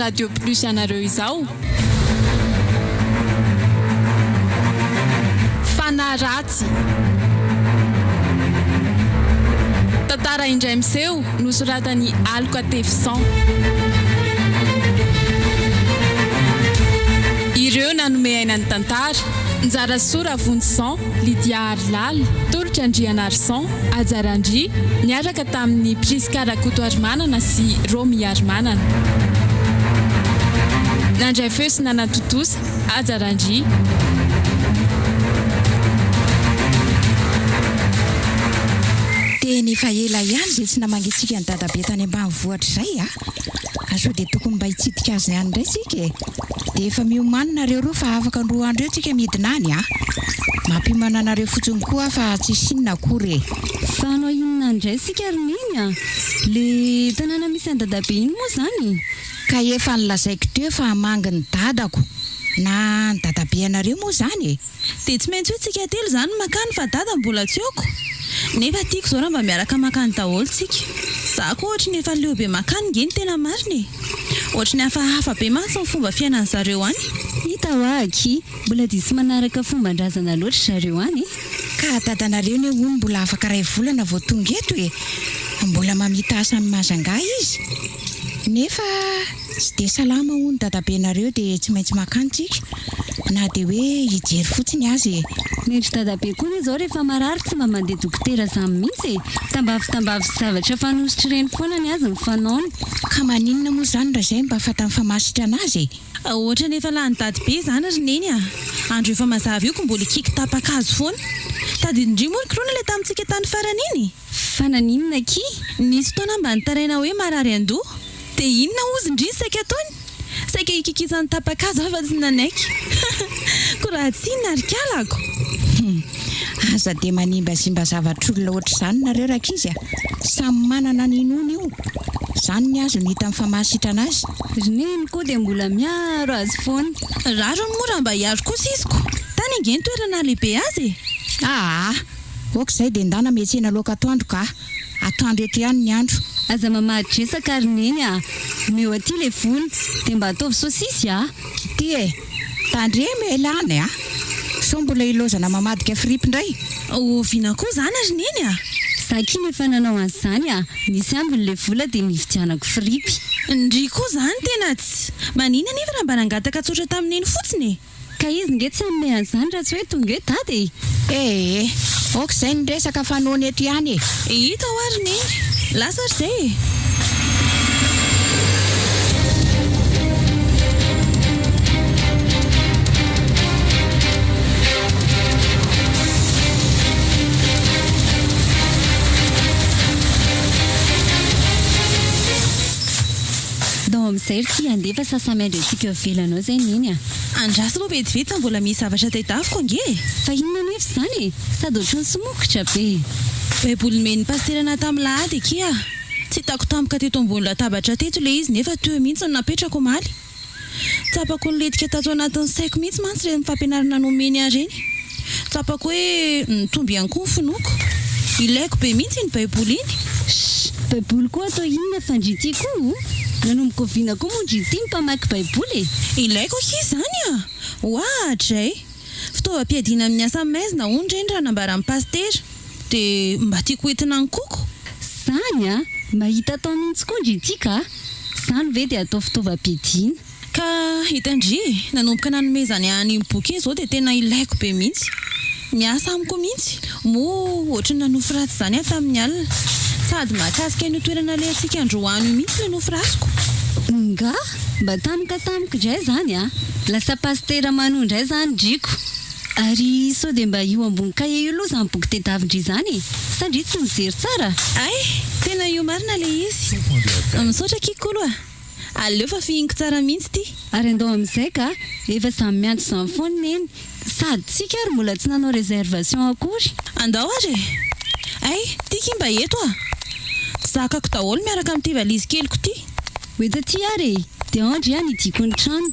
Radio Plus anareo izao. Fanahy ratsy. Tantara indray miseho nosoratan'i Aloka Tefison. Ireo nanome aina ny tantara, Njarasoa Ravonjison, Lydia Harilala, Tolotra Andrianarison, Haja Randria, niaraka tamin'i Prisca Rakotoarimanana sy Romy Harimanana. Nandray feo sy nanatontosa, Haja Randria. Tena efa ela ihany izay tsy namangintsika an'i Dadabe tany ambanivohitra izay a! Ka sao dia tokony mba hitsidika azy any indray tsika e! Dia efa miomàna nareo roa fa afaka roa andro eo tsika midina any a! Mampiomana anareo fotsiny koa aho fa tsisy inona akory e! Fa hanao inona indray isika ry Neny a! Le tanàna misy an'i Dadabe iny moa izany? Ka efa nolazaiko teo fa hamangy ny dadako na ny dadabeanareo moa izany e! Dia tsy maintsy hoe tsika telo izany no mankany fa dada mbola tsy eo ko! Nefa tiako izao raha mba miaraka mankany daholo tsika. Za koa ohatry ny efa leo be mankany nge ny tena marina e! Ohatry ny hafahafa be mantsy ny fomba fiainan'ny zareo any. Hita hoa akia, mbola dia tsy manaraka fomban-drazana loatra zareo any e! Ka dadanareo ne hono mbola afaka iray volana vao tonga eto e! Mbola mamita asa any Majunga izy. Nefa tsy dia salama hono dadabenareo dia tsy maintsy mankany tsika na dia hoe hijery fotsiny aza e! Ny-dry dadabe koa anie izao rehefa marary tsy mba mandeha dokotera izany mihitsy e! Tambavitambavy sy zavatra fanosotra ireny foana ny azy ny fanaony. Ka maninona moa izany raha izay mba fantany fa mahasitrana azy e! Ohatrany efa lany daty be izany ry neny a! Andro efa mazava io ko mbola hikiky tapa-kazo foana. Tadidin-dry moa ny kirona ilay tamintsika tany farany iny? Fa naninona akia? Nisy fotoana mba nitaraina hoe marary an-doha. Dia inona hozy ndry ny saika ataony? Saika hikikisany tapa-kazo aho fa tsy nanaiky. Koa raha tsy inona ry kalako? Hum. Aza dia manimbazimba zavatr'olona ohatr'izany nareo rankizy a! Samy manana ny inoany io. Izany ny azy no hitany fa mahasitrana azy. Ry neny koa dia mbola miaro azy foana. Rariny moa raha mba hiaro kosa izy ko! Tany ange ny toerana hahalehibe azy e! Aa! Ok izay dia ndana miantsena laoka atoandro ka! Atoandro eto ihany ny andro. Aza mamadi-dresaka ry neny a! Omeo aty le vola dia mba ataovy sosisy a! Ity e! Tandremo e lany a! Sao mbola ilaozana mamadika fripy indray? Oviana koa izany ry neny a! Za akia no efa nanao an'izany a! Nisy ambiny le vola dia nividianako fripy. Ndry koa izany tena tsy. Maninona anefa raha mba nangataka tsotra tamin'i neny fotsiny e! Ka izy nge tsy hanome an'izany raha tsy hoe tonga eo dada e! Ee, ok izay ny resaka fa noana eto ihany e! Hita hoa ry neny! Lasa ry zay e! Ndao amin'izay ry ty handefa sa samy handry antsika eo ivelany ao izay Neny a! Andraso aloha vetivety fa mbola misy zavatra tedaviko ange e! Fa inona anefa izany e? Sady ohatran'ny somokotra be e! Baiboly nomen'ny pasitera anah tamin'ny lahady akia. Tsy hitako tampoka teto ambony latabatra teto ilay izy nefa teo mihitsy no napetrako omaly. Tsapako nilentika tato anatin'ny saiko mihitsy mantsy ireny fampianarana nomeny ahy ireny. Tsapako hoe nitombo ihany koa ny finoako. Ilaiko be mihitsy iny Baiboly iny. Shh! Baiboly koa atao inona fa ndry ity koa o! Nanomboka oviana koa moa ndry ity no mpamaky Baiboly e? Ilaiko akia izany a! Oadray! Fitaovam-piadiana amin'ny asa maizina hono ireny raha nambaran'ny pasitera. Dia mba tiako hoentina any koko. Zany a! Mahita atao mihitsy koa ndry ity ka! Zany ve dia atao fitaovam-piadiana? Ka hitan-dry e! Nanomboka nanomezany ahy an'iny boky iny izao dia tena ilaiko be mihitsy. Miasa amiko mihitsy. Moa ohatry ny nanofy ratsy izany aho tamin'ny alina. Sady mahakasika an'io toerana alehantsika androany io mihitsy ilay nofy ratsiko. Ngah! Mba tampoka tamiko indray izany a! Lasa pasitera Manu indray izany ndriko. Ary sao dia mba io ambony kahie io aloha izany boky tedavin-dry izany e? Sa ndry tsy mijery tsara? Hay! Tena io marina ilay izy. Misaotra akia Kolo a! Aleo fa fihiniko tsara mihitsy ity. Ary andao amin'izay ka! Efa samy miantso izany foana Neny. Sady tsika ary mbola tsy nanao réservation akory. Andao ary e! Hay! Ty ki mba eto a! Tsy zakako daholo miaraka amin'ity valizy keliko ity. Ho eto aty ary e! Dia ao ndry any hidiako ny trano.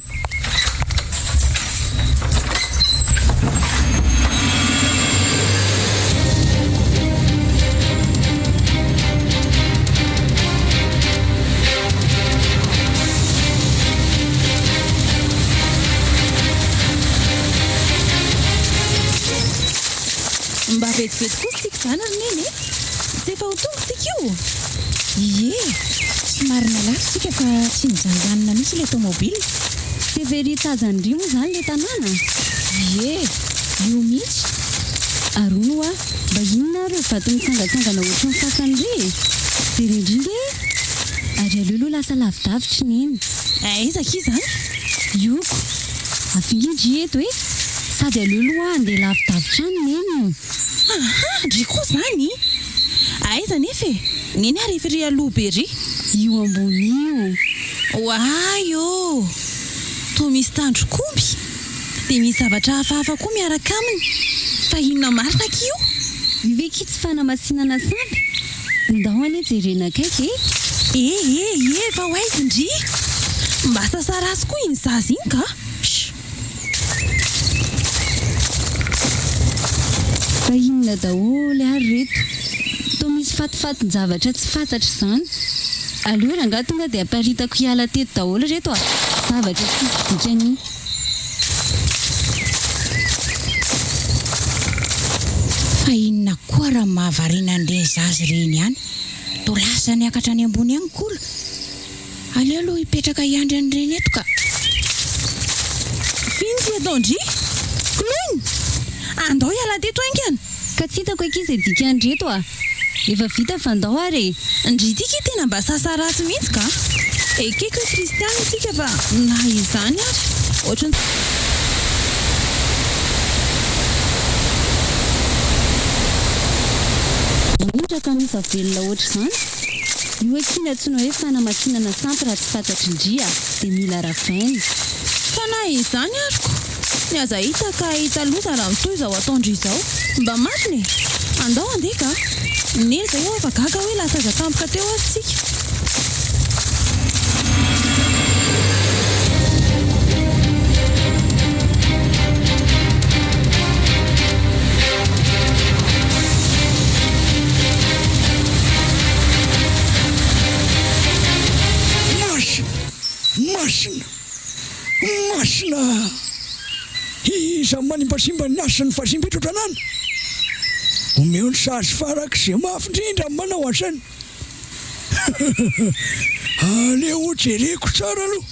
Mba vetivety kosa tsika izany ry Neny e! Tsy efa ho tonga tsika io? Ie, somary nalaky tsika fa tsy nijanganina mihitsy ilay tomobile. Severy tazan-dry moa izany ilay tanàna? Ie, io mihitsy. Ary hono hoa, mba inona ary ireo vato mitsangantsangana ohatry ny fasana irey e? Jereo indrindra e! Ary aleo aloha lasa lavidavitra i Neny. Aiza akia izany? Ioko. Avia ndry eto e! Sady aleo aloha aho handeha lavidavitra any Neny. Aha! Ndry koa izany! Aiza anefa e? Neny ary efa ery aloha be ery. Io ambony io. Oay ô! Toa misy tandrok'omby. Dia misy zavatra hafahafa koa miaraka aminy. Fa inona marina akia io? Io ve akia tsy fanamasinana sampy? Ndao anie jerena akaiky e! E e e fa ho aiza ndry? Mba sasaratsy koa iny zaza iny ka! Sh! Fa inona daholo ary reto? Toa misy fatifatin-javatra tsy fantatra izany. Aleo rangahy tonga dia aparitako hiala teto daholo reto a! Zavatra tsisy dikany. Fa inona koa raha mahavariana an'ireny zaza ireny ihany? Toa lasa niakatra any ambony any kolo. Aleo aloha hipetraka hiandry an'ireny eto ka. F'ino ty ataon-dry? Clown! Andao hiala teto haingana! Ka tsy hitako akia izay dikan'ireto a! Efa vita fa ndao ary e! Ndry ty ki tena mba sasa ratsy mihitsy ka! Ekeko hoe kristiana isika fa na izany ary ohatran'ny. Indrindra ka misy velona ohatr'izany? Io akia ny antsoina hoe fanamasinana sampy raha tsy fantatry ndry a! Dia mila ravaina. Fa na izany ary ko! Ny aza hita ka hahita loza raha mitohy izao ataon-dry izao. Mba marina e! Andao handeha ka! Neny izay eo fa gaga hoe lasa aiza tampoka teo ary tsika. Masina! Masina! Masina! Iza manimbasimba ny hasin'ny vazimba eto an-tanàna? Omeo ny sazy farak'izay mafy indrindra ny manao an'izany. Aleo ho jereko tsara aloha.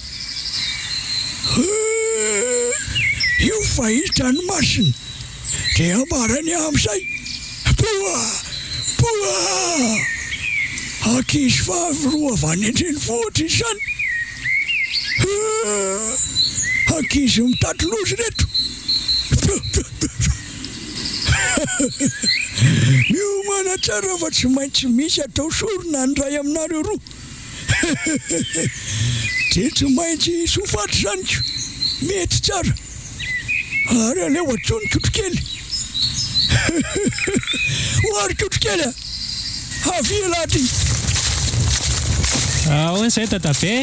Io fa hita ny masina dia ambarany amin'izay. Poa! Poa! Ankizy vavy roa avy any an-drenivohitra izany. Ankizy mitady loza ireto. Miomàna tsara fa tsy maintsy misy atao sorona ny iray aminareo roa. Dia tsy maintsy hisy ho faty izany ko. Mety tsara. Ary aleo antsoiny Kotrokely. Ho ary Kotrokely a! Avia ialahy aty. Ahoana izay dadabe?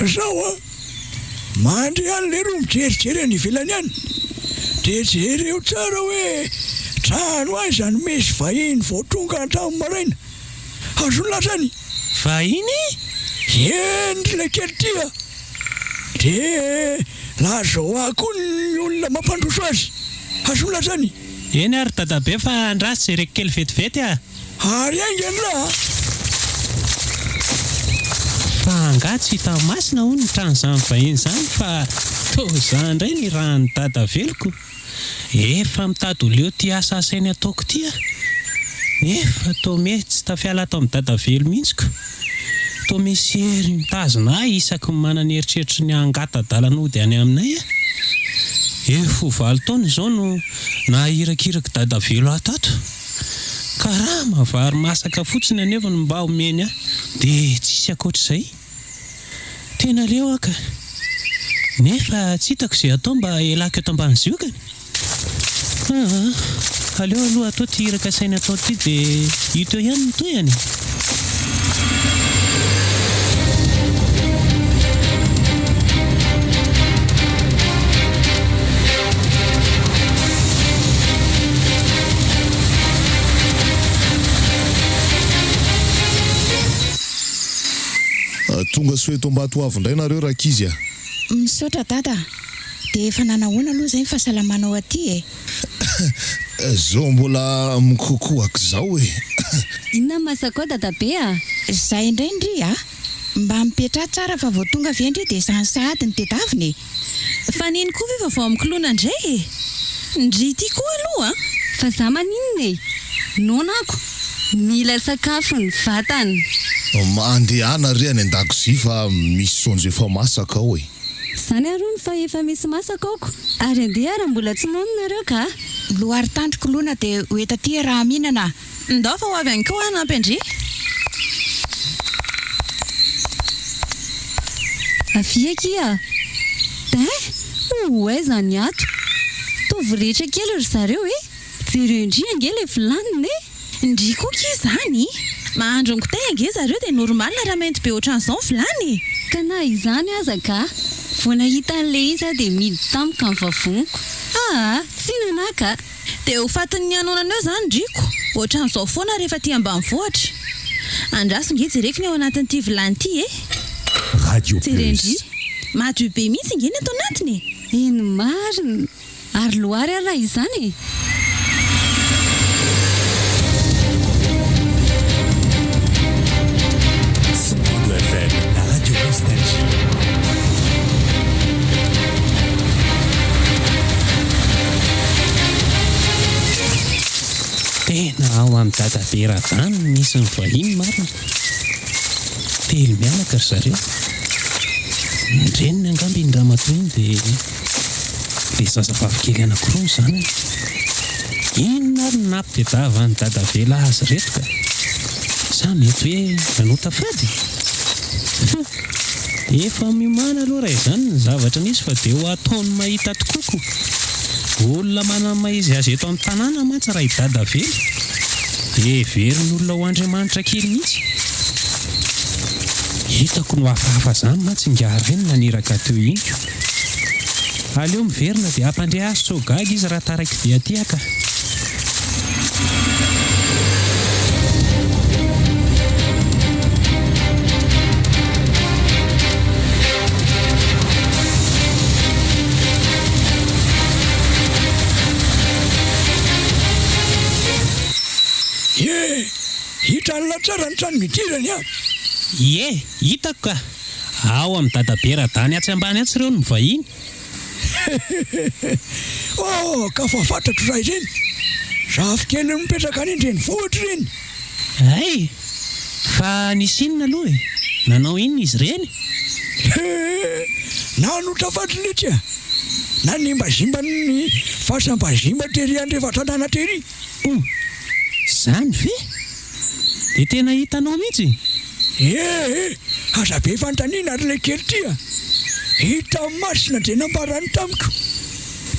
Zao a! Mandry ihany leroa mijerijery any ivelany any. Dia jereo tsara hoe trano aiza no misy vahiny vao tonga hatramin'ny maraina. Azon'ny lazainy. Vahiny? Eny ry lekely ty a! Dia lazao ahy koa ny olona mampandroso azy. Azon'ny lazainy. Eny ary dadabe fa andraso jereko kely vetivety a! Ary haingana ra a! Fa angaha tsy hita masina hono ny tran'izany vahiny izany fa toa izany indray ny rahan'i dada veloko. Efa mitady ho leo ity asa asainy ataoko ity aho. Nefa toa mety tsy tafiala ato amin'i Dadavelo mihitsy ko. Toa misy hery mitazona ahy isaky ny manana eritreritry ny hangata-dalana hody any aminay aho. Efa ho valo taona izao no naha-irakirak'i Dadavelo ahy tato. Karama vary masaka fotsiny anefa no mba omeny ahy dia tsisy ankoatr'izay. Tena leo aho ka. Nefa tsy hitako izay atao mba hialako eto ambany ziokany. Aa, aleo aloha atao ity hira kasainy atao ity dia hita eo ihany ny tohiny e. Tonga soa eto Ambatoavo indray nareo rankizy a! Misaotra dada a! Dia efa nanahoana aloha izay ny fahasalamanao aty e? Zao mbola mikokoako zao e. Inona ny masaka ao dadabe a? Zay indray ndry a! Mba mipetraha tsara fa vao tonga ve ndry dia izany sahady no tedavina e! Fa nino koa ve vaovao amin'ny koloina indray e? Ndry ity koa aloha a! Fa za maninona e? Noana ako! Mila sakafo ny vatana. Mandehana re any an-dakozia fa misy saonjo efa masaka ao e! Zany ary hono fa efa misy masaka aoko ary andeha ary mbola tsy noana nareo ka! Loha ary tandroko lona dia ho eto aty raha mihinana a! Ndao fa ho avy any koa hanampy an-dry. Avia akia a! Dai! Ho aiza ny ato? Toa voretra kely ry zareo e! Jereo ndry ange le vilaniny e! Ndry koa kia zany! Mahandro ny gouter ange zareo dia normal raha mainty be otran'izao ny vilany e! Ka na izany aza ka! Vao nahita an'le izy aho dia midy tampoka ny vavoniko. Aa! Tsy inona ka! Dia ho fatin'ny hanoanana eo izany ndriko! Ohatran'izao foana rehefa aty ambanivohitra. Andraso nge jereko ny ao anatin'ity vilany ity e! Radio Jereo ndry! Plus. Madio be mihitsy nge ny ato anatiny e! Eny marina! Ary loary ary raha izany e! 100.2 FM, la radio nostalgie. Tena ao amin'i Dadabe Radany no misy ny vahiny marina. Telo mianaka ry zareo. Ny reniny angamba iny ramatoa iny dia ilay zazavavy kely anankiroa ny zanany. Inona ary no nampitediavan'i Dadavela azy ireto ka? Sa mety hoe nanota fady? Huh! Efa miomàna aloha raha izany ny zavatra nisy fa dia ho ataony mahita tokoa ko! Olona manana ny maha izy azy eto amin'ny tanàna mantsy raha i Dadavela. Heverin'olona ho andriamanitra kely mihitsy. Hitako no hafahafa izany mantsy ingahy Rainy naniraka teo iny ko! Aleo miverina dia hampandre azy sao gaga izy raha taraiky be aty aho ka. Ie, hitan'lah tsara ny trano nidirany an! Ie, hitako ka! Ao amin'i Dadabe Radany atsy ambany atsy ireo no mivahiny. Hehehehe Oh ka fa fantatro raha ireny! Zafikeliny mipetraka any an-drenivohitra ireny! Hay! Fa nisy inona aloha e? Nanao inona izy ireny? Hehehe Nanotra faty letsy a! Nanimbazimba ny fasam-bazimba tery andrefan-tanàna tery! Oh! Zany ve? Dia tena hitanao mihitsy? Ee, aza be fanontaniana ry lekely ty a! Hita masina dia nambarany tamiko.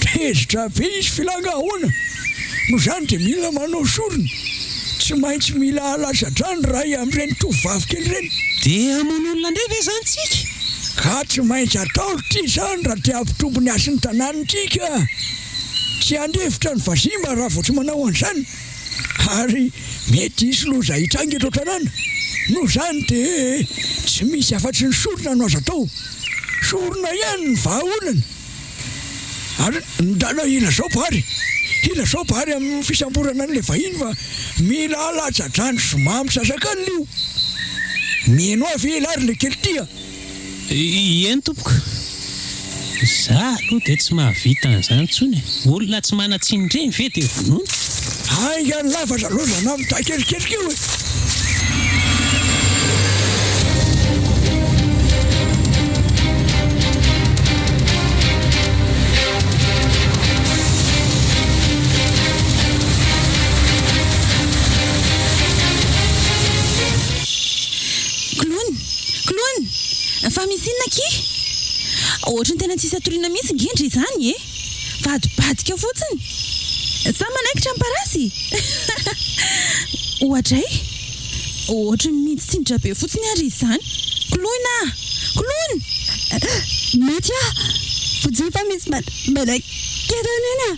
Tezitra be izy filanga ahoana? Noho izany dia mila manao sorona. Tsy maintsy mila alatsa-drà ny ray amin'ireny tovovavy kely ireny. Dia hamono olona indray ve izany tsika? Ka tsy maintsy atao ry ty izany raha te hampitombo ny hasin'ny tanàntsika. Tsy handefitra ny vazimba raha vao tsy manao an'izany. Ary mety hisy loza hitranga eto an-tanàna. Noho izany dia tsy misy afa-tsy ny sorona no azo atao. Sorona ihany ny vahaolana. Ary ndana ilazao Bary, ilazao Bary amin'ny fisamborana an'ilay vahiny fa mila alatsa-drano zoma misasak'alina io. Mino ahy ve elah ry lekely ty a? Eny tompoko. Za aloha dia tsy mahavita an'izany intsony e. Olona tsy manan-tsiny ireny ve dia vonoina? Haingana lava zalozana mitakeliketrika io e. Clown! Clown! Fa misy inona akia? Ohatry ny tena tsisy atoriana mihitsy nge ndry izany e! Vadibadika fotsiny! Sa manaikitra ny parasy? Oadray! Ohatry ny mihintsintsindra be fotsiny ary izy izany! Clown a! Clown! Mety ah! Vonjeo fa misy manaketana eny ah!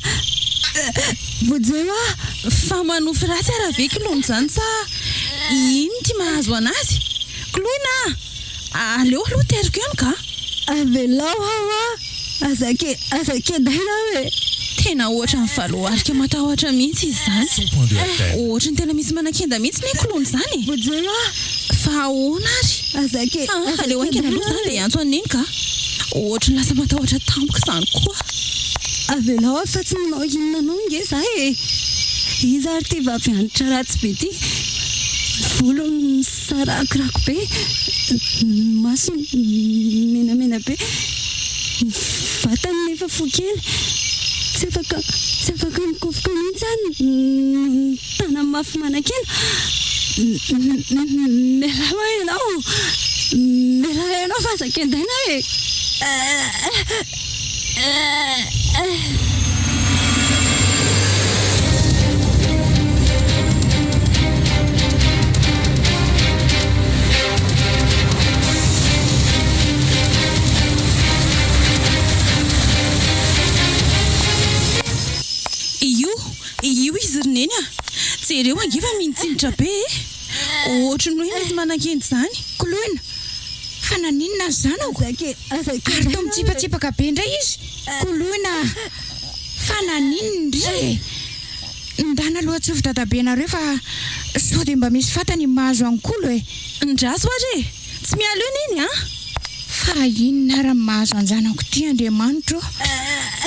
Vonjeo ah! Fa manofy ratsy ara ve clown izany sa Inn ty mahazo anazy? Koloina a! Aleo aloha teriko ihany ka! Avelao aho a! Aza ke, aza kedaina aho e! Tena ohatran'ny valoarika matahotra mihitsy izy izany. Ohatry ny tena misy manakenda mihitsy ne koloina izany e. Vonjeo aho. Fa ahoana ary? Aza ke, Ah, aleo haingana aloha izany dia hiantso an'i Neny ka. Ohatry ny lasa matahotra tampoka izany koa. Avelao aho fa tsy nanao inona anao nge za e! Iza ary ity vavy antitra ratsy be ity? Ny volony misarakorako be, ny masony menamena be, ny vatany nefa fohy kely. Tsy afaka tsy afaka mikofoka mihitsy aho noho ny tanany mafy manakena. Mialà hoa ianao! Mialà ianao fa aza kendaina aho e! Io, io izy ry Neny a! Jereo ange fa minitsinitra be e! Ohatry ny hoe misy manan-kendry izany. Koloina, Fa naninona ny zanako? Ary toa mitsipatsipaka be indray izy. Koloina, Fa naninona ndry e? Ndana aloha antsovo dadabenareo fa sao dia mba misy fantany mahazo an'i Kolo e! Ndraso ary e! Tsy miala eo Neny a! Fa inona ary ny mahazo an-janako ity Andriamanitro ô?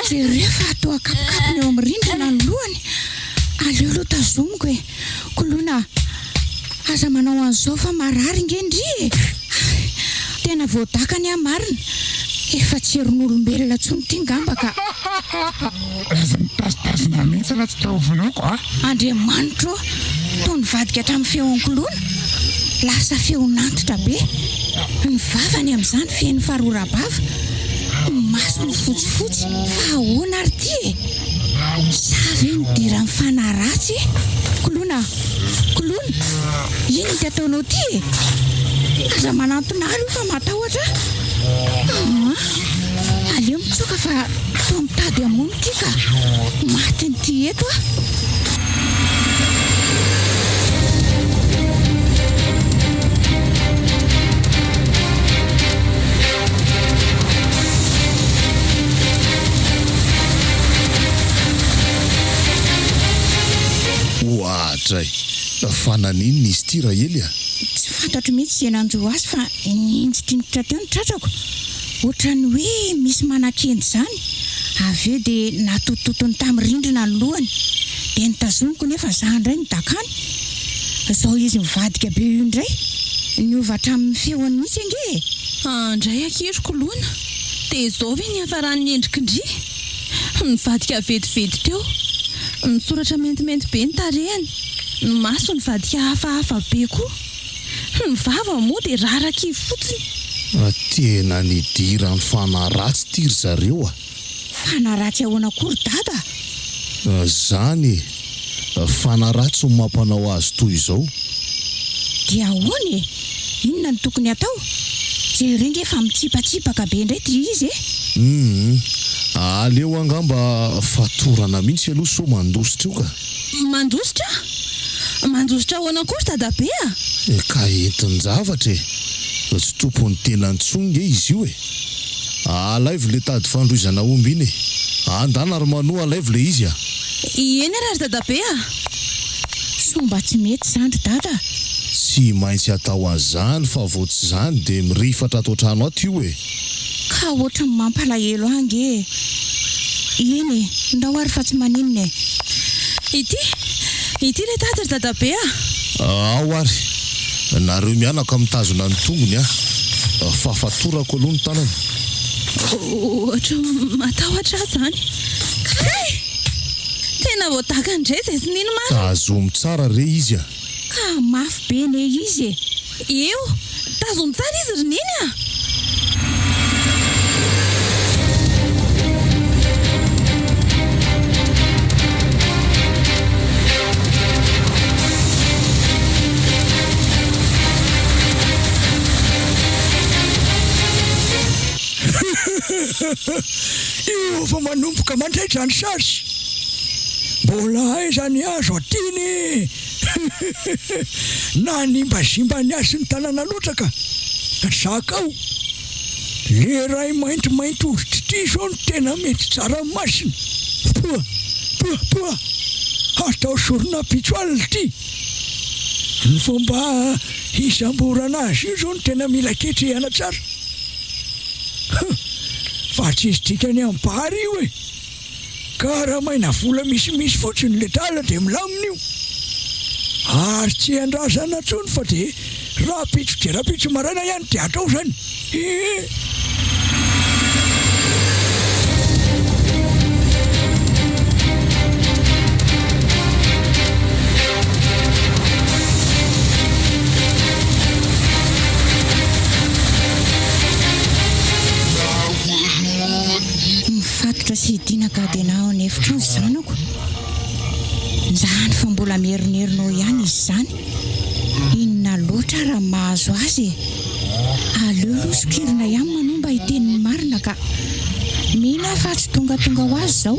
Jereo fa toa kapokapony eo amin'ny rindrina ny lohany. Aleo aloha tazomiko e! Koloina, Aza manao an'izao fa marary nge ndry e! Hay! Tena voadakany aho marina! Efa tsy herin'olombelona intsony ity ngamba ka! Aza mitazotazona mihitsy raha tsy te ho vonoiko a! Andriamanitro ô! Toa nivadika hatramin'ny feon-koloina! Lasa feon'antitra be! Ny vavany amin'izany feno farora-bava! Ny masony fotsifotsy! Fa ahoana ary ity e? Sa ve nidiran'ny fanahy ratsy e? Koloina, Koloina, inona ity ataonao ity e? Aza manantona ahy aloha fa matahotra aho. Aa, aleo mitsoaka fa toa mitady hamono ity ka. Matin'ity eto aho. Oadray! Fa naninona izy ity Rahely a? Tsy fantatro mihitsy izay nanjo azy fa nihinjitrinjitra teo ny tratrako. Ohatran'ny hoe misy manakendry izany. Avy eo dia natotototony tamin'ny rindrina ny lohany. Dia notazomiko nefa za indray no dakany. Izao izy mivadika be io indray. Niova hatramin'ny feony mihitsy ange e! Andray akia ry koloina, dia izao ve ny hiafaran'ny endriky ndry? Nivadika vetivety teo. Nisoratra maintimainty be ny tarehiny. Ny maso nivadika hafahafa be koa. Ny vava moa dia rarak'ivy fotsiny. Tena nidiran'ny fanahy ratsy ity ry zareo a! Fanahy ratsy ahoana koa ry dada? Zany e! Fanahy ratsy no mampanao azy toy izao. Dia ahoana e? Inona no tokony hatao? Jereo nge fa mitsipatsipaka be indray ity izy e! Humm! Aleo angamba fatorana mihitsy aloha sao mandositra eo ka! Mandositra? Mandositra ahoana koa ry dadabe a! Ka entin-javatra e! Tsy tompon'ny tena intsony nge izy io e! Alaivo le tady fandrohizana omby iny e! Andana ry Manoa alaivo le izy a! Eny ary ry dadabe a! Soa mba tsy mety izany ry dada a! Tsy maintsy atao an'izany fa vao tsy izany dia mirifatra ato an-trano ato io e! Ka ohatran'ny mampalahelo ahy ange e! Eny e, ndao ary fa tsy maninona e! Ity, ity ilay tady ry dadabe a! Ao ary, nareo mianaka mitazona ny tongony a! Fa fatorako aloha ny tanany. Ohatran'ny matahotra aho izany. Kay! Tena voadaka indray izay sy nino marina. Tazomy tsara re izy a! Ka mafy be anie izy e! Eo! Tazomy tsara izy ry Neny a! Io vao manomboka mandraitra ny sazy. Mbola aiza ny azo aty iny Nanimbazimba ny hasin'ny tanàna loatra ka. Zakao. Le ray maintimainty hoditra ity izao no tena mety tsara masina. Poa! Poa! Poa! Hatao sorona ampitso alina ity! Ny fomba hisamborana azy io izao no tena mila ketrehana tsara. Huh! Fa tsisy dikany am-bary io e! Ka raha maina vola misimisy fotsiny le dala dia milamina io. Ary tsy andrasana intsony fa dia rahampitso dia rahampitso maraina ihany dia atao izany. Ee. Mifatotra sy hidiana gadena ao an'efitra ao ny zanako. Izany fa mbola mierinerina ao ihany izy izany. Inona loatra ary ny mahazo azy e? Aleo aloha sokirina ihany manoa mba hiteny ny marina ka. Mino aho fa tsy tongatonga ho azy izao.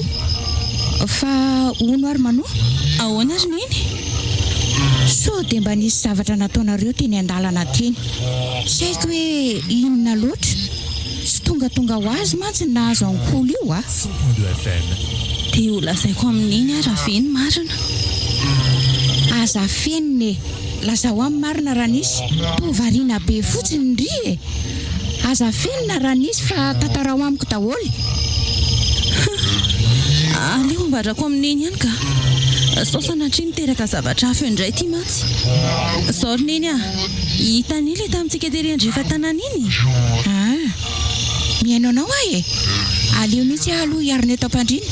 Fa hono ary manoa? Ahoana ry Neny? Sao dia mba nisy zavatra nataonareo teny an-dalana teny. Tsy haiko hoe inona loatra. Tsy tongatonga ho azy mantsy ny nahazo an'i Kolo io a! Dia ho lazaiko amin'i Neny ary ve ny marina? Aza afenina e! Lazao aminy marina raha nisy. Toa variana be fotsiny ndry e! Aza afenina raha nisy fa tantarao amiko daholo. Aleo ambarako amin'i Neny ihany ka! Sao sanatria miteraka zavatra hafa eo indray ity mantsy. Izao ry Neny a! Hitan'i ilay tamintsika tery andrefan-tanàna iny? Ah! Mihaino anao aho e! Aleo mihitsy aho aloha hiarina eto am-pandriana.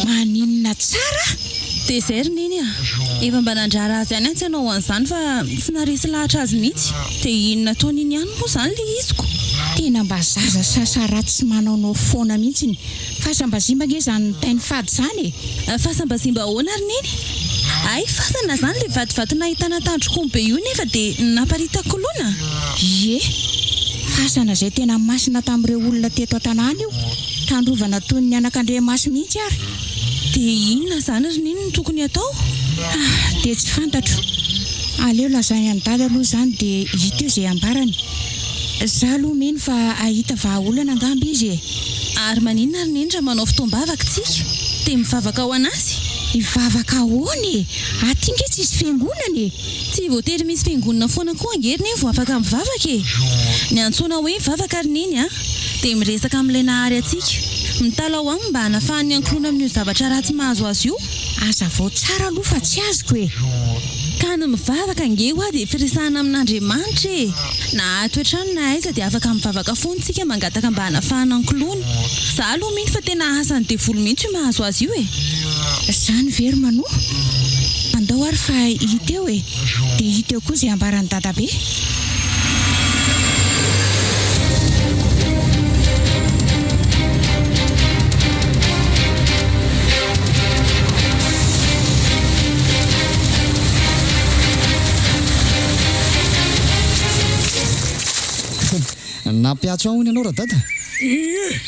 Maninona tsara? Dia izay ry Neny a! Efa mba nandrara azy ihany aho tsy hanao an'izany fa tsy naharesy lahatra azy mihitsy. Dia inona ataony iny ihany moa izany ilay iziko? Tena mba zaza sasa ratsy sy manaonao foana mihitsy ny fasam-bazimba ange izany nitainy fady izany e! Fasam-bazimba ahoana ry Neny? Hay fasana izany ilay vatovato nahitana tandrok'omby be io nefa dia naparitako lona? Ie! Fasana izay tena masina tamin'ireo olona teto an-tanàna io, tandrovana toy ny anakandriamaso mihitsy ary. Dia inona izany ry Neny no tokony hatao? Ah, dia tsy fantatro. Aleo lazainy an'i Dada aloha izany dia hita eo izay ambarany. Za aloha mino fa hahita vahaolana angamba izy e. Ary maninona ry Neny raha manao fotoam-bavaka tsika? Dia mivavaka ho an'azy? Hivavaka ahoana e? Aty nge tsisy fiangonana e! Tsy voatery misy fiangonana foana koa ange ry Neny vao afaka mivavaka e! Ny antsoina hoe mivavaka ry Neny a! dia miresaka amin'ilay Nahary antsika. Mitalaho aminy mba hanafahany ny ankohonany amin'io zavatra ratsy mahazo azy io. Hazavao tsara aloha fa tsy azoko e! Ka ny mivavaka ange hoa dia firesahana amin'Andriamanitra e! Na ato an-trano na aiza dia afaka mivavaka foana tsika mangataka mba hanafahana ny koloany. Za aloha mino fa tena asan'ny devoly mihitsy io mahazo azy io e! Zany ve ry Manoa? Andao ary fa hita eo e! Dia hita eo koa izay ambaran'i Dadabe. Nampiantso ahy hono ianao Radada? Ie,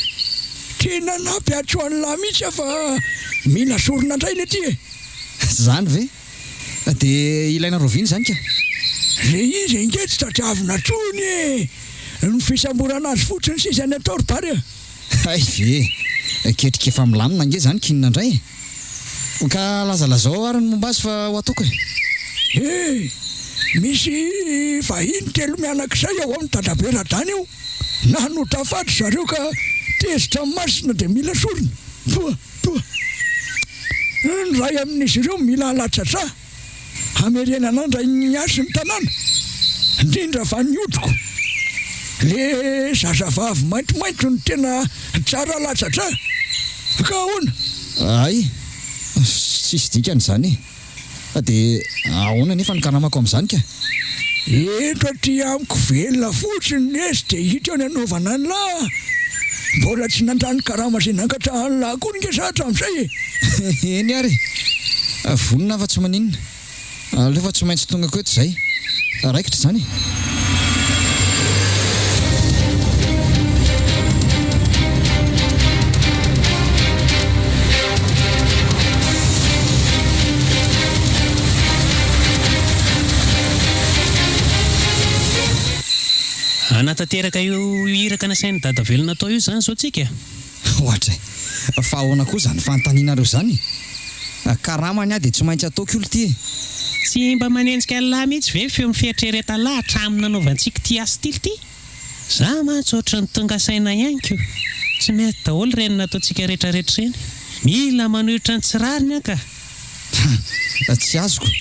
tena nampiantso an'lah mihitsy aho fa mila sorona indray le ty e! Zany ve? Dia ilaina rahoviana izany ka? Le izy ange tsy tadiavina tsony e! Ny fisamborana azy fotsiny sisa ny atao ry Bary a! Hay ve! Ketrika efa milamina ange izany k'inona indray e! Ka lazalazao ary ny momba azy fa ho ataoko e! He! Misy vahiny telo mianaka izay ao amin'ny dadabe Radana io. Nanota faty zareo ka tezitra masina dia mila sorona. Poa! Poa! Ny iray amin'izy ireo mila alatsa-drà hamerenana indray ny hasin'ny tanàna, indrindra fa ny hodiko. Le zazavavy maintimainty no tena tsara alatsa-drà. Ka ahoana? Hay! Tsisy dikany izany e! Dia ahoana anefa ny karamako amin'izany ka? Eto aty amiko velona fotsiny lesy dia hita eo ny anaovana an'lah a! Mbola tsy nandany karama izay nangatrahan'lah akory nge za hatramin'izay e! Eny ary e! Vonona aho fa tsy maninona. Aleo fa tsy maintsy tongako eto izay. Raikitra izany e! Manatanteraka io iraka nasain'i Dadavelona natao io izany izao tsika? Ohatray. Fa ahoana koa izany fanontanianareo izany e? Karamany aho dia tsy maintsy ataoko io lty e! Tsy mba manenjika an'lah mihitsy ve ny feon'ny fieritreretan'lah hatramin'ny nanaovantsika ity asa ity lty? Za mantsy ohatran'ny tonga saina ihany ko! Tsy mety daholo ireny nataontsika retraretra ireny. Mila manohitra ny tsy rariny an ka! Ha! Tsy azoko.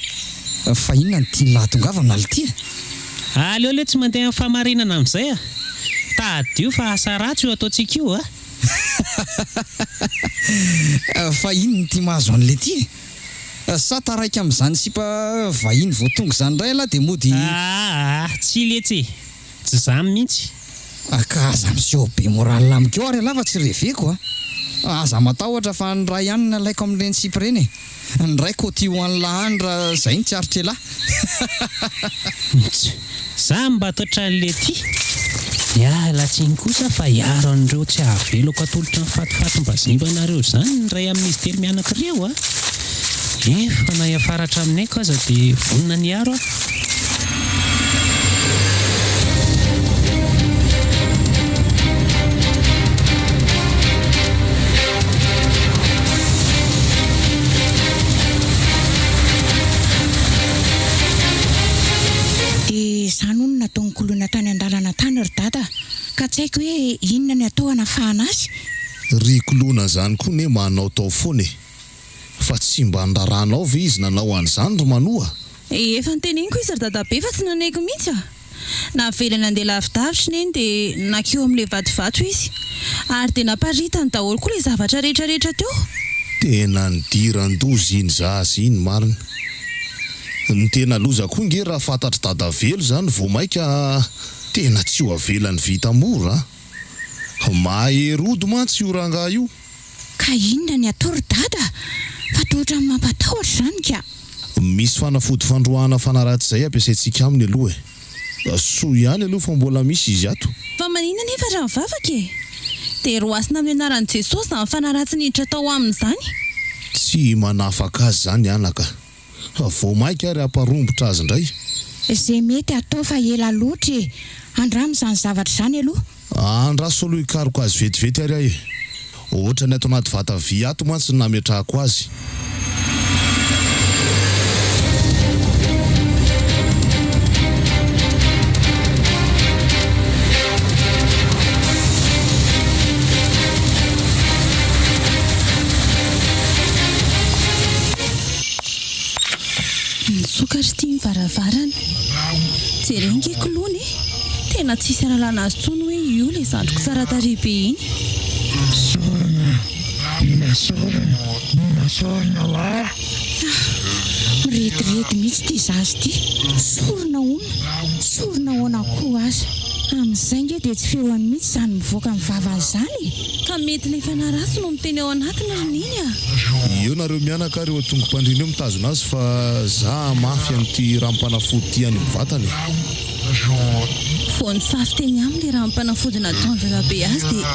Fa inona no tian'lah hatongavana lty e? Aleo aloha tsy mandeha amin'ny fahamarinana amin'izay a! Tadidio fa asa ratsy io ataontsika io a! Fa inona ity mahazo an'i lety e? Sa taraiky amin'izany sipa vahiny vao tonga izany indray ialahy dia mody. Aa! Tsy letsy e! Tsy izany mihitsy. Ka aza miseho be moral amiko eo ary ialahy fa tsy reveko a! Aza matahotra fa ny ray ihany no alaiko amin'ireny sipa ireny e! Ny ray kôty ho an'lah any raha izay no tsy aritr'elah. Mts. Za mba toetran'i Letty. Miala tsiny kosa fa hiaro an'ireo tsy avelako atolotra ny fatifatim-bazimbanareo izany ny iray amin'izy telo mianaka ireo a! Efa na hiafara hatramin'ny aiko aza dia vonona ny hiaro aho. Dia izany hono no nataon'i Koloina tany an-dalana tany ry Dada a! Ka tsy haiko hoe inona ny atao hanafahana azy? Ry Koloina izany koa ne manaotao foana e! Fa tsy mba nirarahanao ve izy nanao an'izany ry Manoa? Efa noteneniko izy ry dadabe fa tsy nanaiky mihitsy a! Navelany handeha lavidavitra i Neny dia nankeo amin'ilay vatovato izy. Ary dia naparitany daholo koa ilay zavatra rehetra rehetra teo. Tena nidiran-doza iny zaza iny marina. Ny tena loza koa nge raha fantatr'i dadavelo izany vao maika tena tsy ho avelany vita mora a! Mahery ody mantsy io rangahy io. Ka inona ny atao ry dada fa toa ohatran'ny mampatahotra izany ka. Misy fanafody fandroahana fanaratsy izay ampiasaintsika aminy aloha e. Soa ihany aloha fa mbola misy izy ato. Fa maninona anefa raha mivavaka e? Dia roasina amin'ny anaran'i Jesosy izany fanahy ratsy niditra tao aminy izany. Tsy manafaka azy izany anaka. Fa vao mainka ary hamparombotra azy indray. Izay mety atao fa ela loatra e! Andramo izany zavatra izany aloha. Andraso aloha hikaroka azy vetivety ary aho e! Ohatran'ny ato anaty vata vy ato mantsy no nametrahako azy. Nisokatra ity ny varavarana. Jereo ange koloina e! Tena tsisy ahalalana azy intsony hoe io ilay zandriko tsara tarehy be iny. Sorona, mila sorona, mila sorona lahy. Ah! Mirediredy mihitsy ity zaza ity. Sorona hono, sorona ahoana koa aza. Amin'izay ange dia tsy feoany mihitsy izany mivoaka ny vavany izany e! Ka mety ilay fanahy ratsy no miteny ao anatiny ry Neny a! Eo nareo mianaka ary eo an-tongom-pandriana eo mitazona azy fa za hamafy an'ity ranom-panafody ity any amin'ny vatany e! Vao nifafy teny aminy ilay ranom-panafody nataon'i Dadabe azy dia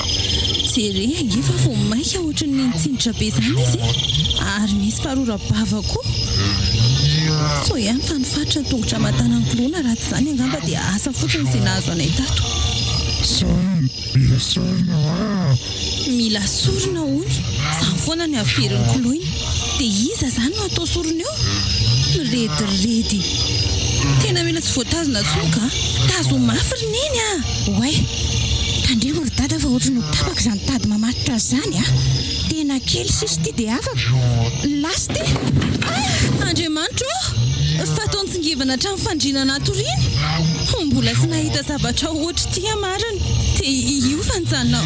jere ange fa vao mainka ohatran'ny nitsindritra be izany izy e! Ary misy farora-bava koa! Soa ihany fa nifaritra ny tongotra aman-tanan'i Koloina raha tsy izany angamba dia asa fotsiny izay nahazo anay tato. Mila sorona hoa! Mila sorona hono, zany foana ny averin'i Koloina. Dia iza zany no atao sorona eo? Mirediredy. Tena mila tsy voatazona intsony ka. Tazomy mafy ry Neny a! Oay! Tandremo ry Dada fa ohatry ny ho tapaka izany tady mamatotra azy izany a! Tena kely sisa ity dia afaka. Lasa ity! Ah! Andriamanitra ô! Fa toa nitsingevana hatramin'ny fandriana natoriany. Mbola tsy nahita zavatra ohatr'ity aho marina. Dia io fa nijanona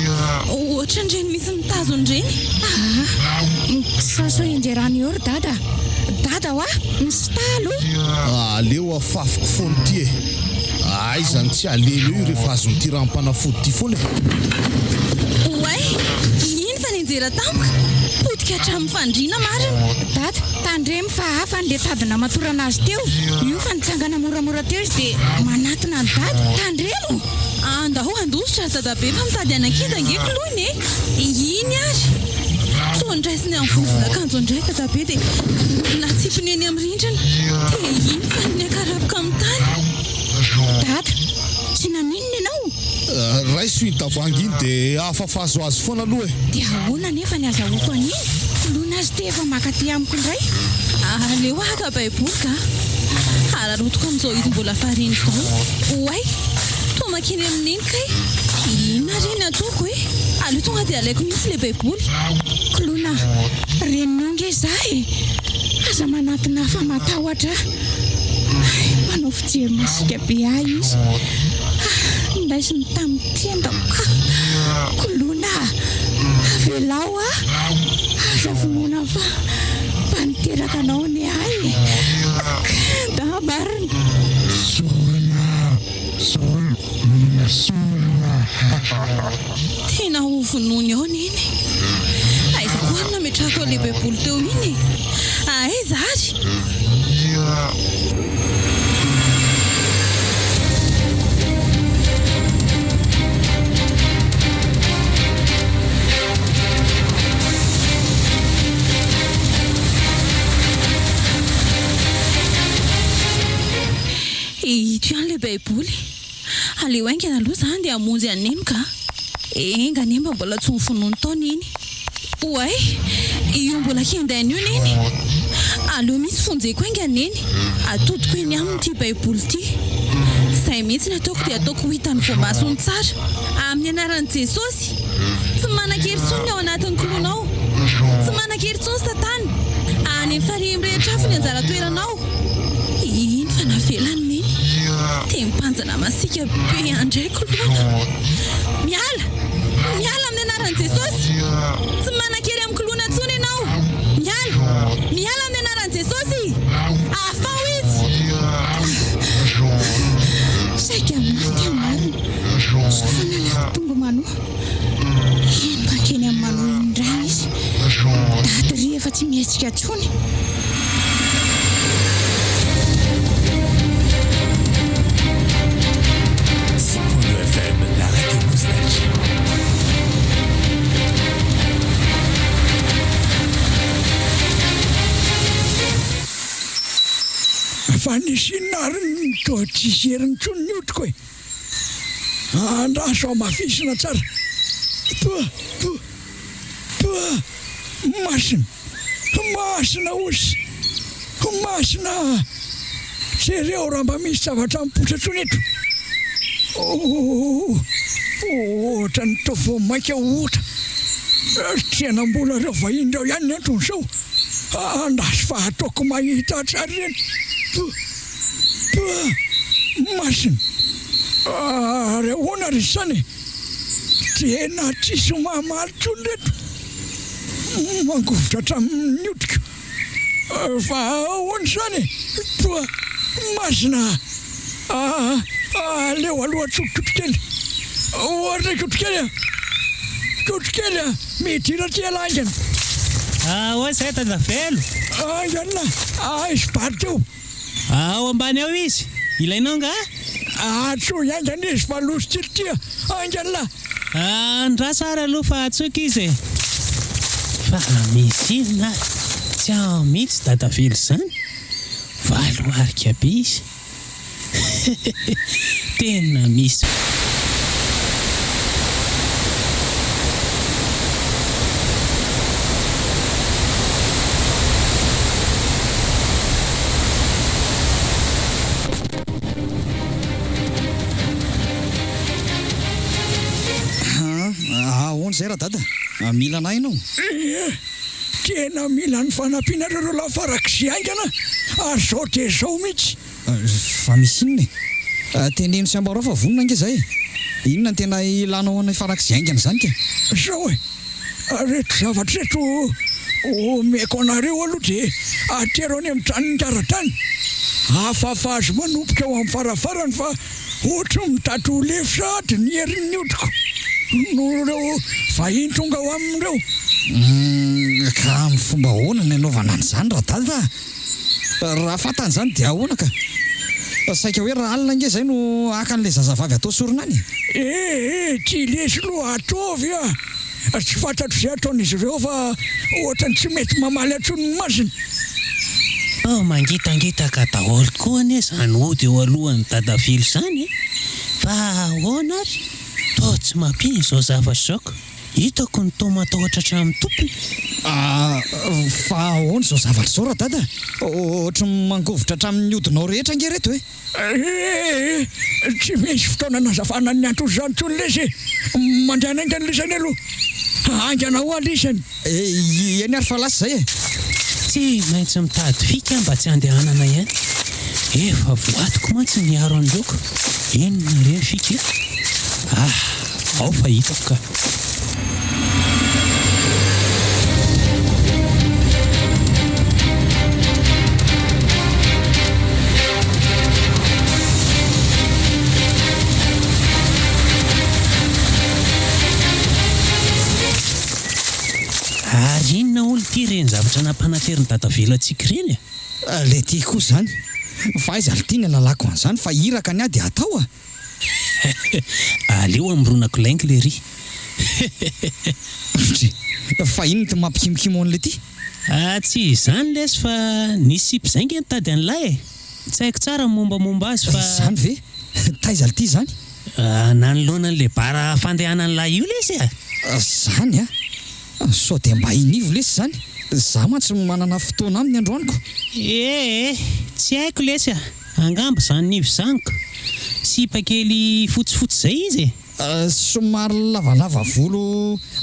ohatran'ireny misy mitazona ireny. Ah! Misaso enjerano eo ry Dada. Dada hoa! Misitaha aloha! Aleo afafiko foana ity e! Aiza no tsy halemy eo io rehefa azon'ity ranom-panafody ity foana e! Oay! Iny fa nianjera tampoka! Potika hatramin'ny fandriana marina! Dada, tandremo fa hafa an'ilay tady namatorana azy teo! Io fa nitsangana moramora teo izy dia manatona an'i Dada! Tandremo! Andao handositra ry dadabe fa mitady hanakenda ange koloina e! Iny ary! Toa noraisiny amin'ny vovon'akanjo indray dadabe dia natsipiny eny amin'ny rindrina. Dia iny fa niakarapoka amin'ny tany. Dada, tsy naninona ianao? Raiso iny tavoahangy iny dia afafazo azy foana aloha e! Dia ahoana anefa ny azahoako an'iny? Lona azy ity efa maka aty amiko indray. Aleo haka baiboly ka! Araraotiko amin'izao izy mbola fariny izao. Oay! Toa mankeny amin'iny kay! Inona re ny ataoko e? Aleo tonga dia alaiko mihitsy ilay baiboly. Koloina, reninao nge za e! Aza manantona ahy fa matahotra aho. Hay, manao fijery masiaka be ahy izy. Ah, niraisiny tamin'ny tendako ka. Koloina a! Avelao aho. Aza vonoina fa mba niteraka anao anie ahy e! Kenda marina. Sorona! Sorona! Sorona! Tena ho vonoiny ao Neny. Aiza koa ary nametrahako an'ilay baiboly teo iny e? Aiza ary? Ito ihany ilay baiboly. Aleo haingana aloha za andeha hamonjy an'i Neny ka. Enga anie mba mbola tsy ho vonoiny tao Neny. Oay! Io mbola kendaina io Neny. Aleo mihitsy vonjeko haingana Neny. Atodiko eny aminy ity baiboly ity. Izay mihitsy ny ataoko dia ataoko ho hitan'ny voamasony tsara. Amin'ny anaran'i Jesosy! Tsy manan-kery intsony ny ao anatin'ny koloanao. Tsy manan-kery intsony Satana. Any amin'ny farihy mirehitra afo ny anjara toeranao. Iny fa navelany Neny. Dia mipanjana masiaka be andray koloana. Miala! Miala amin'ny anaran'i Jesosy! Tsy manan-kery amin'ny koloana intsony ianao! Miala! Miala amin'ny anaran'i Jesosy! Afaho izy! Saika maty aho marina. Soa fa nalako tongo manoa. Iny mankeny amin'ny manoa iny indray izy. Daty ry efa tsy mihetsika intsony. FM, la radio nostalgie. Fa nisy inona ary ny toa tsisy heriny intsony ny hodiko e? Andraso hamafisina tsara. Toa, toa, toa masina, masina osy, masina. Jereo raha mba misy zavatra mipoitra intsony eto. Oh, ohatran'ny toa vao mainka ho ota. Tena mbola ireo vahiny ireo ihany ny anton'izao. Andraso fa ataoko mahita tsara ireny. Toa. Toa masina. Ary ahoana ry izany e? Tena tsisy mamaly intsony reto. Mangovitra hatramin'ny hodiko. Fa ahoana izany e? Toa masina. Aleo aloha atsoiko kely. Ohatra kotrokely a! Kotrokely a! Midira aty ialahy haingana. Ahoana izay Dadavelo? Haingana! Aiza bary teo? Ao ambany ao izy. Ilainao angaha? Antsoy haingana izy fa loso kely ity a! Haingana lahy! Andraso ary aloha fa antsoiko izy e! Fa misy inona ary? Tsy ao mihitsy Dadavelo izany. Valoarika be izy. Tena misy. Ahoana izay Radada? Mila anah ianao? Ie, tena mila ny fanampianareo roa lahy farak'izay haingana ary izao dia izao mihitsy. Fa misy inona e? Teneno sy ambarao fa vonona ange zay e! Inona no tena ilanao anay farak'izay haingana izany ka? Zao e! Reto zavatra reto omeko anareo aloha dia atero any amin'ny tranon'ny karatany. Afafazo manomboka eo amin'ny farafarany fa ohatry ny mitady ho lefy sahady ny herin'ny hodiko noho ireo vahiny tonga ao aminy ireo. Humm, ka amin'ny fomba ahoana no hanaovana an'izany radada a? Raha fantany izany dia ahoana ka? Saika hoe raha alina ange izay no haka an'ilay zazavavy atao sorona any e! Eh eh, ty lesy aloha ataovy a! Tsy fantatro izay ataon'izy ireo fa ohatran'ny tsy mety mamaly intsony ny masony. Oh, mangitangitaka daholo koa anie izany ody eo alohan'i Dadavilo izany e! Fa ahoana ary? Toa tsy mampino izao zavatra izao ka. Hitako ny toa matahotra hatramin'ny tompony. Ah, fa ahoana izao zavatra izao radada? Ohatry ny mangovitra hatramin'ny hodinao rehetra ange ireto e! Eh, tsy misy fotoana anazavana ny anton'izany intsony lesy e! Mandehana haingana lisany aloha! Haingana hoa lisany! Eh, eny ary fa lasa izay e! Tsy maintsy mitady fika mba tsy handehanana ihany. Efa voadiko mantsy ny hiaro an'ireo ka. Inona re ny fika e? Ah! Ao fa hitako ka. Ary inona hono ity ireny zavatra nampanaterin'i Dadavelo antsika ireny e? Ilay ity koa izany. Fa aiza ry ity ny alalako an'izany fa iraka ny ahy dia atao a! Aleo amoronako lainga lery. Ndry, fa inona ity mampikimokimo an'ilay ity? Ah tsy izany lesy fa nisy sipa izay nge nitady an'ilay e! Tsy haiko tsara ny mombamomba azy fa. Izany ve? Taiza l'ty izany? Ah nanoloana an'ilay bar fandehanan'ilay io lesy a! Izany a! Sao dia mba i Nivo lesy izany? Za mantsy manana fotoana aminy androany ko! Ee, tsy haiko lesy a! Angamba izany Nivo izany ko! Sipa kely fotsifotsy izay izy e! Somary lavalava volo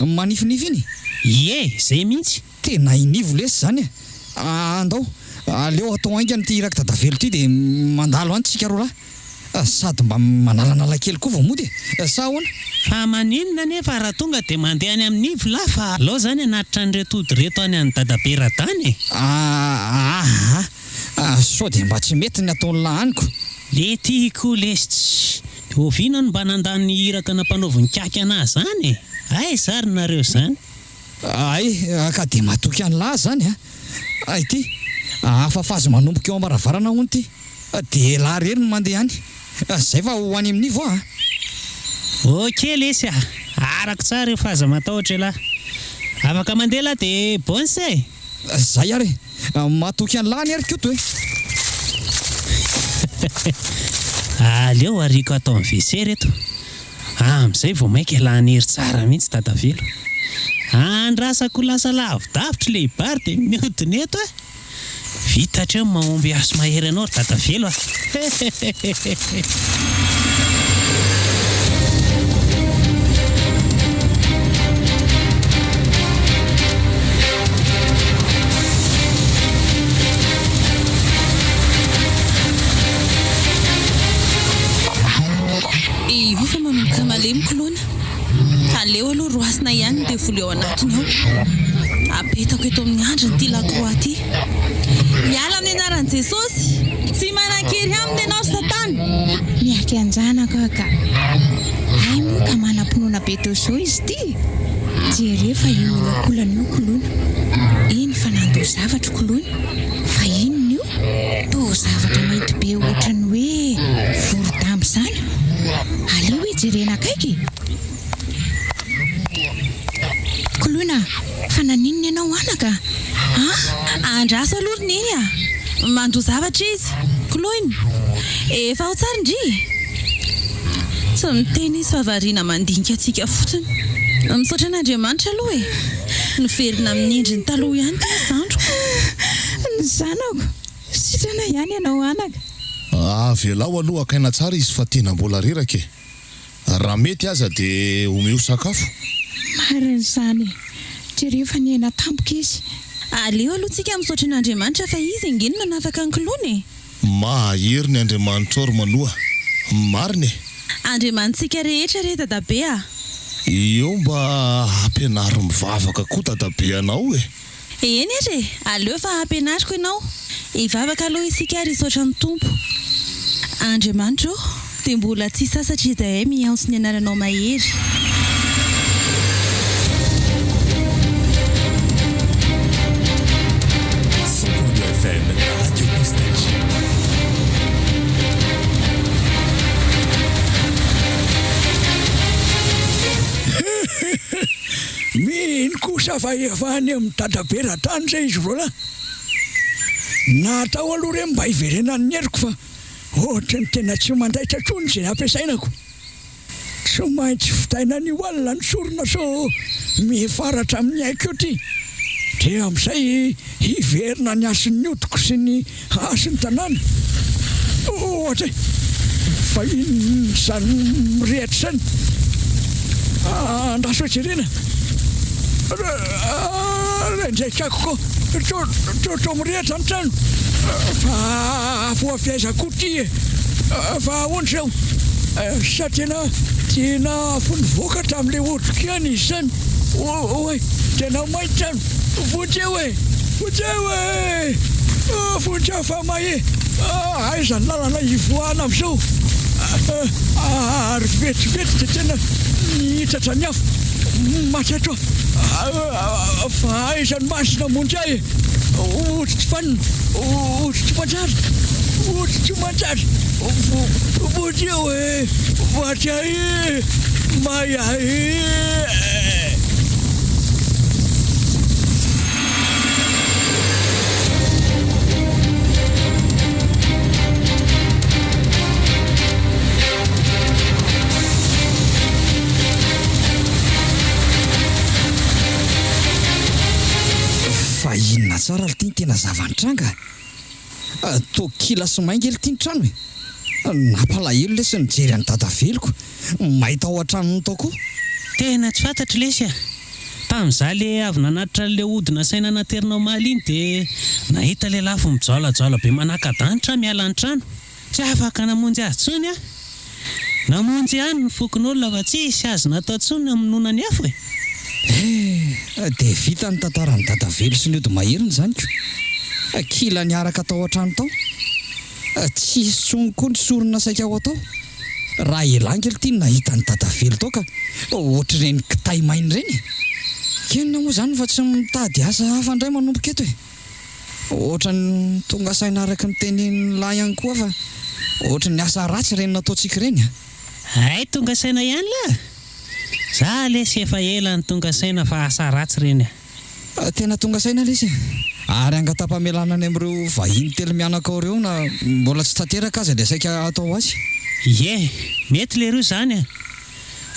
manifinify iny? Ie, izay mihitsy! Tena i Nivo lesy izany a! Andao, aleo atao haingana ity irak'i Dadavelo ity dia mandalo any tsika roalahy. Sady mba manalanala kely koa vao mody e! Sa ahoana? Fa maninona anefa raha tonga dia mandeha any amin'ny Ivo lahy fa alao zany hanatitra an'ireto ody ireto any an'i Dadabe Radana e! Aa sao dia mba tsy mety ny ataon'lah any ko! Le ty koa lesy tsy oviana no mba nandany ny iraka nampanaovin'i Kaky anah zany e! Aiza ary nareo zany? Hay ka dia matoky an'lah zany a! Ity, afafazy manomboka eo am-baravarana hono ity. Dia elah rery no mandeha any. Zay fa ho any amin'ny Ivo a! Ok lesy a! Arako tsara io fa aza matahotra elah. Afaka mandeha lah dia bonne e! Zay ary e! Matoky an'lah anie ry Koto e! Aleo ariako ato amin'ny WC reto. Amin'izay vao mainka elah hanery tsara mihitsy Dadavelo. Andrasako ho lasa lavidavitra ilay bar dia mihodina eto e! Vita hatreo ny mahomby hasy mahery anao ry Dadavelo a! Hehehehe. Io fa manomboka malemy koloina. Aleo aloha roasina ihany ny devoly ao anatiny ao. Apetako eto amin'ny andriny ity lakroa ity. Miala amin'ny anaran'i Jesosy! Tsy manan-kery aminy ianao ry Satana! Miaiky an-janako aho ka. Hay moa ka manam-pinoana be toy izao izy ity? Jereo fa io miolakolana io koloina. Eny fa nandoa zavatra koloina. Fa inona io? Toa zavatra mainty be ohatran'ny hoe voro-damba izany. Aleo hoe jerena akaiky e! Koloina, fa naninona ianao anaka a? Andraso aloha ry Neny a! Mandoa zavatra izy. Koloina, efa ao tsara ndry e! Tsy miteny izy fa variana mandinika antsika fotsiny. Misaotra an'Andriamanitra aloha e! Niverina amin'ny endriny taloha ihany ity ny zandriko. Ny zanako! Sitrana ihany ianao anaka. Avelao aloha hakaina tsara izy fa tena mbola reraka e! Raha mety aza dia omeo sakafo. Marina izany e! Jereo fa nihena tampoka izy. Aleo aloha tsika misaotra an'Andriamanitra fa izy ange no nanafaka an'i Koloina e! Mahery ny Andriamanitrao ry Manoa! Marina e! Andriamanitsika rehetra re dadabe a! Eo mba ampianaro mivavaka koa dadabe anao e! Eny ary e! Aleo fa hampianariko ianao. Hivavaka aloha isika ary hisaotra ny Tompo. Andriamanitra ô, dia mbola tsy sasatra izahay miantso ny anaranao mahery. FM, Radio Nostalgie. Mino kosa fa efa any amin'i dadabe Radany izay izy roalahy. Natao aloha re mba hiverenan'ny heriko fa ohatry ny tena tsy mandaitra intsony izay ampiasainako. Tsy maintsy vitaina anio alina ny sorona sao mifaratra amin'ny aiko eo ty. Dia amin'izay hiverina ny hasin'ny hodiko sy ny hasin'ny tanàna. Ohatra e! Fa inona izany mirehitra izany? Andraso jerena. Rendraikako koa toa mirehitra ny trano. Fa afo avy aiza koa ity e? Fa ahoana izao? Sa tena tena afo nivoaka hatramin'ilay hodiko ihany izy izany? Oay, tena may ny trano. Vonjeo e! Vonjeo e! Vonjeo fa may e! Aiza ny lalana hivoahana amin'izao? Ary vetivety dia tena niitatra ny afo. Maty ato aho. Fa aiza ny maso namonjy ahy e? Ody tsy fanina, ody tsy manjary, ody tsy manjary. Vonjeo e! Maty ahy e! May ahy e! Fa inona tsara lty ny tena zava-nitranga? Toa kila sy may nge lty ny trano e! Nampalahelo lesy nijery an'i Dadaveloko may tao an-tranony tao koa. Tena tsy fantatro lesy a! Tamin'izaho le avy nanatitra an'ilay ody nasaina naterina omaly iny dia nahita ilay lafo mijaolajaola be manaka-danitra aho miala ny trano. Tsy afaka namonjy azy intsony aho. Namonjy ihany ny fokonolona fa tsisy azo natao intsony namonoana ny afo e! Eh! Dia vita ny tantaran'i Dadavelo sy ny ody maheriny izany ko! Kila niaraka tao an-trano tao. Tsisy intsony koa ny sorona saika ho atao. Raha elah ange lty no nahita an'i Dadavelo tao ka ohatr'ireny kitay maina ireny e! K'inona moa izany fa tsy mitady asa hafa indray manomboka eto e! Ohatran'ny tonga saina araka ny tenenin'lah ihany koa fa ohatran'ny asa ratsy ireny nataontsika ireny a! Hay tonga saina ihany lah! Za lesy efa ela no tonga saina fa asa ratsy ireny a! Tena tonga saina lesy e! Ary angatam-pamelana any amin'ireo vahiny telo mianaka ao ireo na mbola tsy tanteraka aza ilay saika hatao azy. Ie, mety leroa izany a!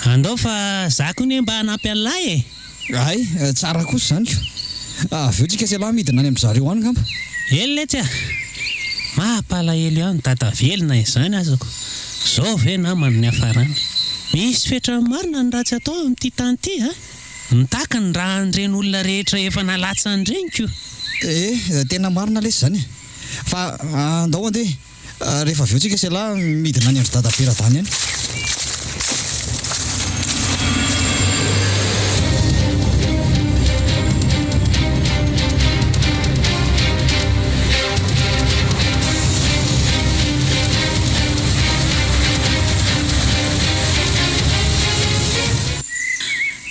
Andao fa za koa ne mba hanampy an'lah e! Hay, tsara kosa izany ko! Avy eo tsika sy ialahy midina any amin-dry zareo any ngamba. Eny letsy a! Mampalahelo ihany dada velona izany azako. Zao ve namana ny niafarany? Misy fetrany marina ny ratsy atao amin'ity tany ity a! Mitaky ny ra an'ireny olona rehetra efa nalatsany ireny ko! Eh, tena marina lesy izany e! Fa andao andeha e! Rehefa avy eo tsika sy ialahy midina any an-dry dadabe Radany any.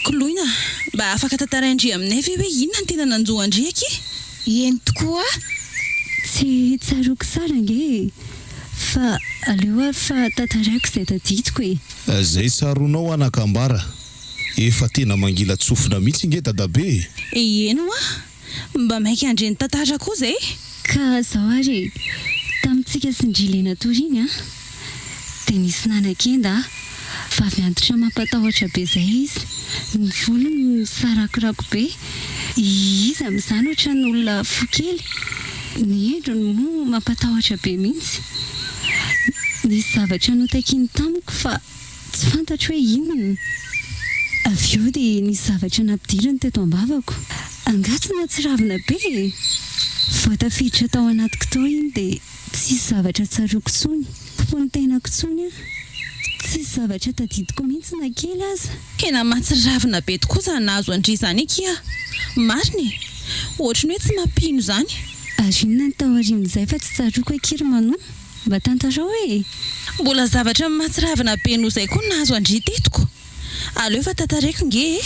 Koloina, mba afaka tantarain-dry aminay ve hoe inona no tena nanjo an-dry akia? Eny tokoa! Tsy tsaroako tsara ange e! Fa aleo ary fa tantaraiko izay tadidiko e! Izay tsaroanao anaka ambara, efa tena mangilan-tsofina mihitsy nge dadabe e! Eny hoa! Mba maika handre ny tantara koa zay! Ka zao ary e! Tamintsika sy ndry le natory iny an! Dia nisy nanakenda ahy. Vavy antitra mampatahotra be zay izy. Ny volony misarakorako be. Izy amin'izany ohatran'ny olona fo kely. Ny endriny moa mampatahotra be mihitsy. Nisy zavatra notakiany tamiko fa tsy fantatro hoe inona. Avy eo dia nisy zavatra nampidiriny teto am-bavako. Angaha tsy nahatsiravina be e! Vao tafiditra tao anatiko tao iny dia tsisy zavatra tsaroako intsony. Tompon'ny tenako intsony aho. Tsisy zavatra tadidiko mihitsy na kely aza. Tena mahatsiravina be tokoa izany nahazo an-dry izany akia. Marina e! Ohatry ny hoe tsy mampino izany. Ary inona ny taorian'izay fa tsy tsaroako akia ry Manou? Mba tantarao e! Mbola zavatra mahatsiravina be noho izay koa ny nahazo an-dry teto ko! Aleo fa tantaraiko nge e!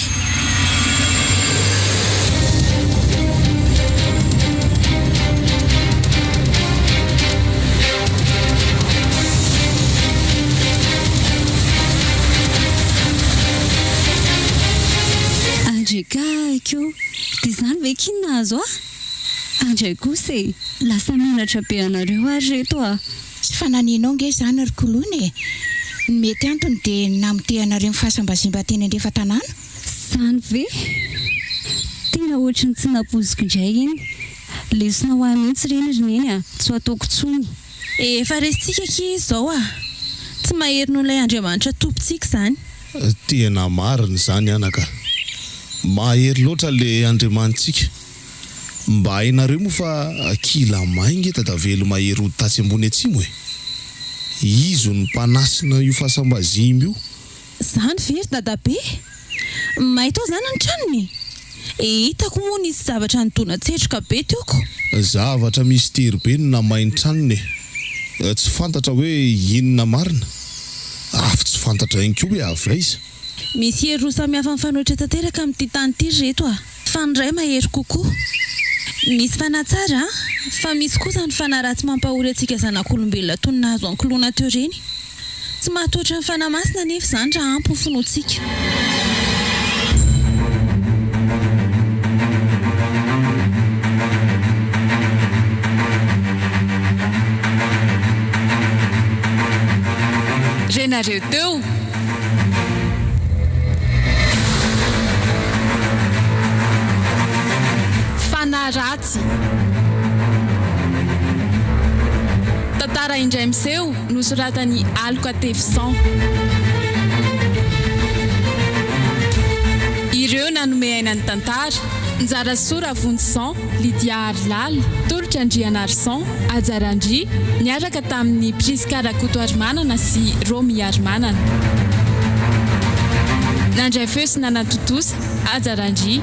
Andry gaigy ô! Dia izany ve akia no nahazo ahy? Andry kosa e! Lasa menatra be anareo ary reto a! Tsy fananinao nge izany ry Koloina e! Ny mety antony dia ny namotehanareo ny fasam-bazimba teny andrefan-tanàna. Izany ve? Tena ohatry ny tsy nampoiziko indray iny. Lesona ho ahy mihitsy ireny ry Neny a! Tsy ho ataoko intsony. Efa resintsika akia izy izao a! Tsy mahery noho ilay Andriamanitra Tompontsika izany. Tena marina izany anaka. Mahery loatra ilay Andriamanitsika. Mba hainareo moa fa kila may nge Dadavelo mahery hody tatsy ambony atsimo e! Izy no mpanasina io fasam-bazimba io. Zany ve ry dadabe? May tao zany ny tranony? E hitako moa nisy zavatra nidona-tsetroka be teo ko. Zavatra mistery be no namay ny tranony e! Tsy fantatra hoe inona marina? Afo tsy fantatra ihany koa hoe avy aiza? Misy hery roa samihafa mifanohitra tanteraka amin'ity tany ity ry reto a! Fa ny iray mahery kokoa. Misy fanahy tsara fa misy kosa ny fanahy ratsy mampahory antsika zanak'olombelona toy ny nahazo an-koloana teo ireny. Tsy mahatohitra ny Fanahy Masina anefa izany raha ampy ny finoantsika. Renareo teo. Fanahy ratsy. Tantara indray miseho. Nosoratan'i Aloka Tefison. Ireo nanome aina ny tantara, Njarasoa Ravonjison, Lydia Harilala, Tolotra Andrianarison, Haja Randria, niaraka tamin'i Prisca Rakotoarimanana sy Romy Harimanana. Nandray feo sy nanatontosa, Haja Randria.